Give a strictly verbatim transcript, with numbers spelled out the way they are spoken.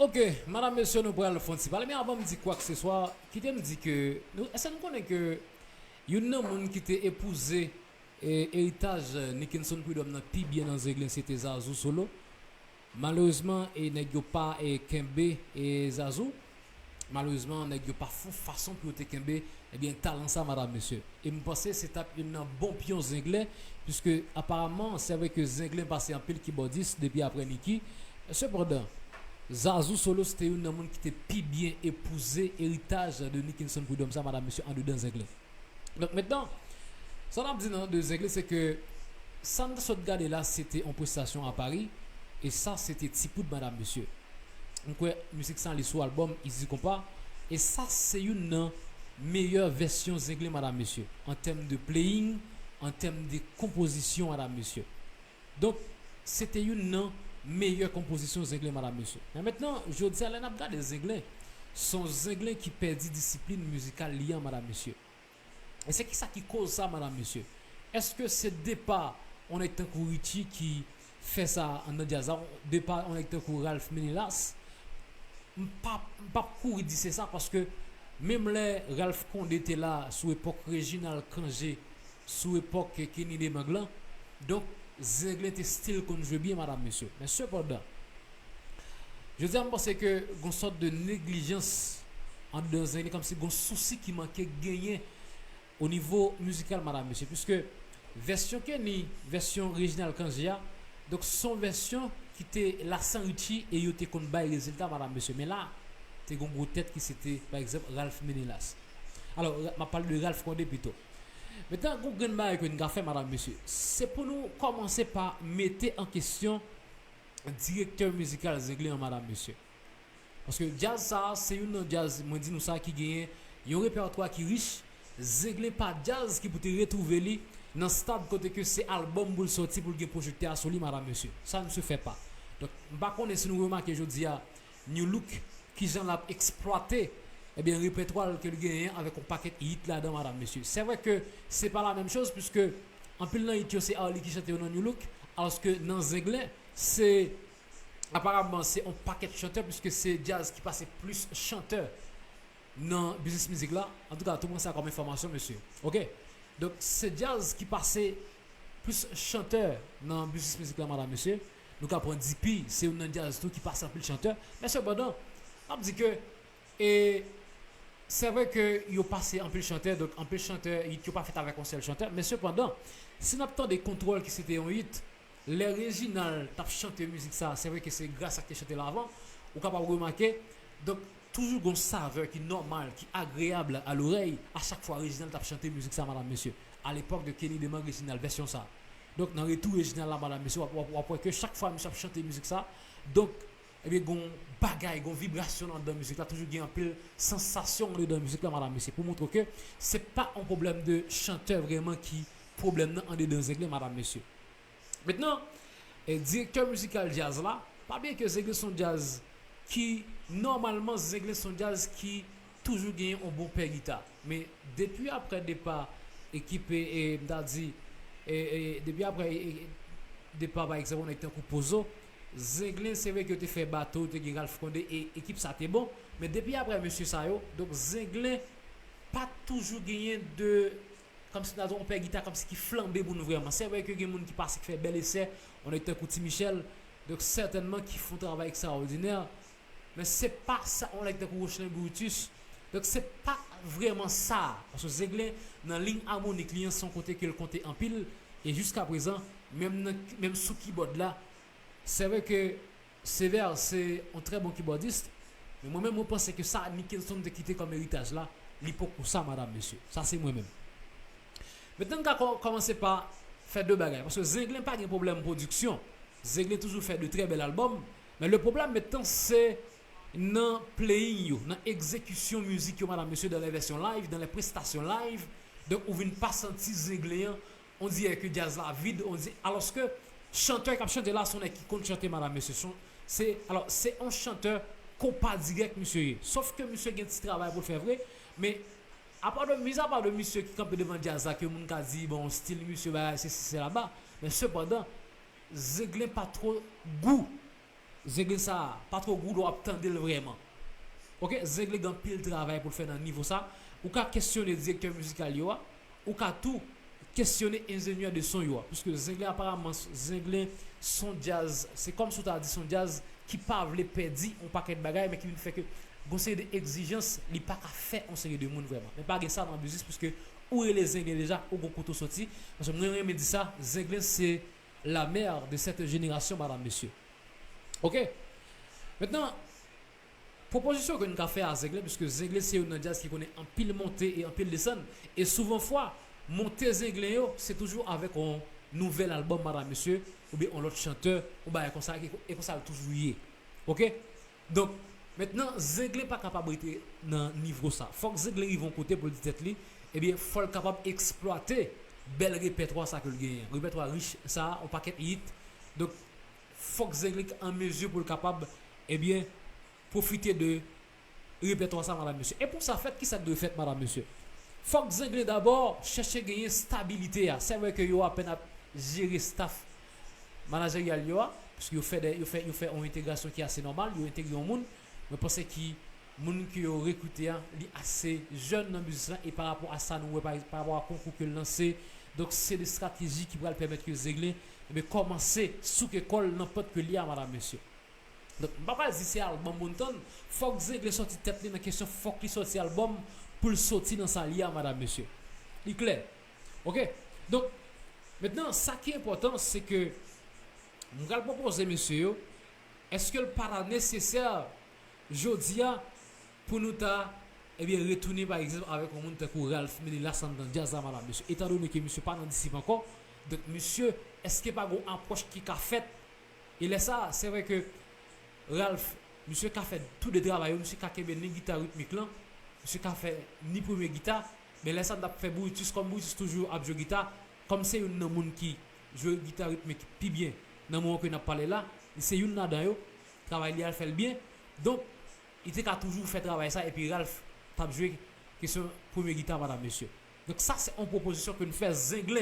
Ok, madam, mesye, nou pral fè yon ti pale, men avan m di kwakseswa, kite m di ke, nou, èske nou konnen ke youn nan moun ki te epouze e, eritaj Nickenson Prud'homme nan pi byen nan Zenglen, se te Zazou Solo? Malerezman, e nèg yo pa e, kenbe e, Zazou. Malerezman, nèg yo pa fon fason pou yo te kenbe, ebyen, talan sa, madam, mesye. E m panse se t ap youn nan bon pyon Zenglen, piske aparaman, se vre ke Zenglen pase anpil kibòdis depi apre Nicky. Sepandan, Zazou Solo se te youn nan moun ki te pi byen epouze eritaj de Nickenson Prud'homme sa, madam, mesye, andedan Zenglen. Donk, mentnan, sa n ap di nan de Zenglen, se ke sa n sot gade la, se te yon prestasyon a Paris, e sa, se te Ti Poud, madam, mesye. M kwè mizik sa li sou albòm Easy Compas, e sa, se youn nan meyè vèsyon Zenglen, madam, mesye, an tèm de playing, an tèm de konpozisyon, madam, mesye. Donk, se te youn nan meyè konpozisyon Zenglen, madam, mesye. Men mentnan, jodi a, lè n ap gade Zenglen, se yon Zenglen ki pèdi disiplin mizikal li an, madam, mesye. E se kisa ki koz sa, madam, mesye? Èske se depa yon nèg tankou Richie ki fè sa anndan djaz la, depa yon nèg tankou Ralph Ménélas? M p ap, m p ap kouri di se sa, paske menm lè Ralph Condé te la, sou epòk Reginald Cangé, sou epòk Kenny Demang lan, donk, Zenglen te still konn jwe byen, madam, mesye. Men sepandan, jodi a, m panse ke gon sòt de neglijans anndan Zenglen, kòmsi gon sousi ki manke genyen o nivo mizikal, madam, mesye, piske vèsyon Kenny, vèsyon Reginald Cangé a, donk, se yon vèsyon ki te la san Richie e yo te konn bay rezilta, madam, mesye. Men la, te gon gwo tèt ki se te, pa egzanp, Ralph Ménélas. Alò, m ap pale de Ralph Condé pito. Mentnan, gon grenn bagay ke n ka fè, madam, mesye, se pou nou kòmanse pa mete an kesyon direktè mizikal Zenglen an, madam, mesye. Paske djaz sa a, se youn nan djaz, mwen di nou sa, ki genyen yon repètwa ki rich. Zenglen pa djaz ki pou te retwouve li nan stad kote ke se albòm pou l sòti pou l gen pwodiktè a sou li, madam, mesye. Sa, misye fè pa. Donk, m pa konnen si nou remake jodi a, Nu Look, kijan l ap eksplwate, ebyen, repètwa l ke l genyen avèk yon pakèt hit ladan, madam, mesye. Se vre ke se pa la menm choz, piske anpil nan hit yo, se Arly ki chante yo nan Nu Look, alòske nan Zenglen, se, aparaman, se yon pakèt chantè, piske se djaz ki pase plis chantè nan biznis mizik la. Antouka, tou pran sa kòm enfòmasyon, mesye. Ok? Donk, se djaz ki pase plis chantè nan biznis mizik la, madam, mesye. Nou ka pran D P, se youn nan djaz tou ki pase anpil chantè. Men sepandan, n ap di ke, e, se vre ke yo pase anpil chantè, donk anpil chantè, hit yo pa fèt avèk yon sèl chantè. Men sepandan, si n ap tande Kontwòl ki se te yon hit, lè Reginald t ap chante mizik sa, se vre ke se gras ak te chante l avan, ou kapab remake, donk, toujou gon savè ki nòmal, ki agreyab a lorèy, a chak fwa Reginald t ap chante mizik sa, madam, mesye. A lepòk de Kenny Demang, Reginald, vèsyon sa. Donk, nan retou Reginald la, madam, mesye, w ap, w ap, w ap wè ke chak fwa misye ap chante mizik sa, donk, ebyen, gon bagay, gon vibrasyon anndan mizik la, toujou gen anpil sansasyon anndan mizik la, madam, mesye, pou montre ke se pa yon pwoblèm de chantè vrèman ki pwoblèm nan andedan Zenglen, madam, mesye. Mentnan, e, direktè mizikal djaz la, pa bliye ke Zenglen se yon djaz ki, nòmalman, Zenglen se yon djaz ki toujou genyen yon bon pè gita. Men depi apre depa ekip, e, e, m ta di, e, e, depi apre, e, e, depa, pa egzanp, yon nèg tankou Pozo, Zenglen, se vre ke yo te fè Bato, te gen Ralph Condé, e ekip sa te bon. Men depi apre mesye sa yo, donk, Zenglen pa toujou genyen de, kòmsi m ta di, yon pè gita kòmsi ki flanbe moun vrèman. Se vre ke gen moun ki pase, ki fè bèl esè, yon nèg tankou Ti Michel, donk, sètènman ki fè yon travay ekstraòdinè, men se pa sa, yon nèg tankou Rocheline Brutus. Donk, se pa vrèman sa, paske Zenglen, nan liy amonik li an, se yon kote ke l konte anpil, e jiskaprezan, menm nan, menm sou kibòd la, se vre ke Sévère se yon trè bon kibòdis, men mwen menm, mwen panse ke sa Nickenson te kite kòm eritaj la, li poko sa, madam, mesye. Sa se mwen menm. Mentnan, n ka kò-, kòmanse pa fè de bagay, paske Zenglen pa gen pwoblèm pwodiksyon. Zenglen toujou fè de trè bèl albòm, men le pwoblèm mentnan, se nan playing yo, nan egzekisyon mizik yo, madam, mesye, dans les versions live, dans les prestations live. Donk, ou vin pa santi Zenglen an, on dirè ke djaz la vid, on di, alòske chantè k ap chante la, se yon nèg ki konn chante, madam, mesye. Se, alò, se yon chantè konpa dirèk misye ye. Sòf ke misye gen ti travay pou l fè vre, men apa de, mizapa de misye ki kanpe devan djaz la, ke moun ka di, bon, stil misye, bagay, se si, se laba, men sepandan, Zenglen pa twò gou Zenglen sa a pa twò gou lè w ap tande l vrèman. Ok, Zenglen gen anpil travay pou l fè nan nivo sa. Ou ka kesyone direktè mizikal yo a, ou ka tou kesyone enjenyè de son yo a. Piske Zenglen aparaman, Zenglen son djaz, se kòm si w ta di son djaz ki pa vle pèdi yon pakèt bagay, men ki vin fè ke gon seri de egzijans li pa ka fè yon seri de moun vrèman. Men pa gen sa nan biznis, piske ou rele Zenglen deja, ou gon kote w soti. Paske mwen renmen di sa, Zenglen se la mère de cette génération, madame, mesye. Ok? Mentnan, pwopozisyon ke n ka fè a Zenglen, piske Zenglen se youn nan djaz ki konnen anpil monte e anpil desann, e souvan fwa, monte Zenglen yo, se toujou avèk yon nouvèl albòm, madam, mesye, oubyen yon lòt chantè, yon bagay konsa, e, e konsa l toujou ye. Ok? Donk, mentnan, Zenglen pa kapab rete nan nivo sa. Fòk Zenglen rive yon kote pou l di tèt li, ebyen, fò l kapab eksplwate bèl repètwa sa ke l genyen. Repètwa rich sa, yon pakèt hit. Donk, fòk Zenglen an mezi pou l kapab, ebyen, pwofite de repètwa sa, madam, mesye. E pou sa fèt, kisa k dwe fèt, madam, mesye? Fòk Zenglen dabò chèche genyen stabilite a. Se vre ke yo apèn ap jere staff manajèryal yo a, paske yo fè de, yo fè, yo fè yon entegrasyon ki ase nòmal, yo entegre yon moun. Mwen panse ki moun ke yo rekrite a, li ase jèn nan biznis la, e pa rapò a sa nou wè, pa, pa rapò a konkou ke l lanse, donk se de estrateji ki pral pèmèt ke Zenglen, ebyen, kòmanse souke kò l nan pant ke li a, madam, mesye. Donk, m pa pral di se albòm moun tann, fòk Zenglen sòti tèt li nan kesyon, fòk li sòti albòm pou l sòti nan sa li a, madam, mesye. Li klè. Ok? Donk, mentnan, sa ki enpòtan, se ke m pral pwopoze mesye yo, èske l pa ta nesesè jodi a pou nou ta, ebyen, retounen, pa egzanp, avèk yon moun tankou Ralph Ménélas anndan djaz la, madam, mesye? Etandone ke misye pa nan disip ankò, donk, misye, èske pa gon apwòch ki ka fèt? E lè sa a, se vre ke Ralph, misye ka fè tou de travay yo, misye ka kenbe ni gita ritmik lan, misye ka fè ni premye gita, men lè sa a n t ap fè Brutus, kòm Brutus toujou ap jwe gita, kòm se youn nan moun ki jwe gita ritmik pi byen nan moman ke n ap pale la, li se youn ladan yo, travay li a l fè l byen, donk, li te ka toujou fè travay sa, epi Ralph t ap jwe kesyon premye gita, madam, mesye. Donk, sa se yon pwopozisyon ke n fè Zenglen.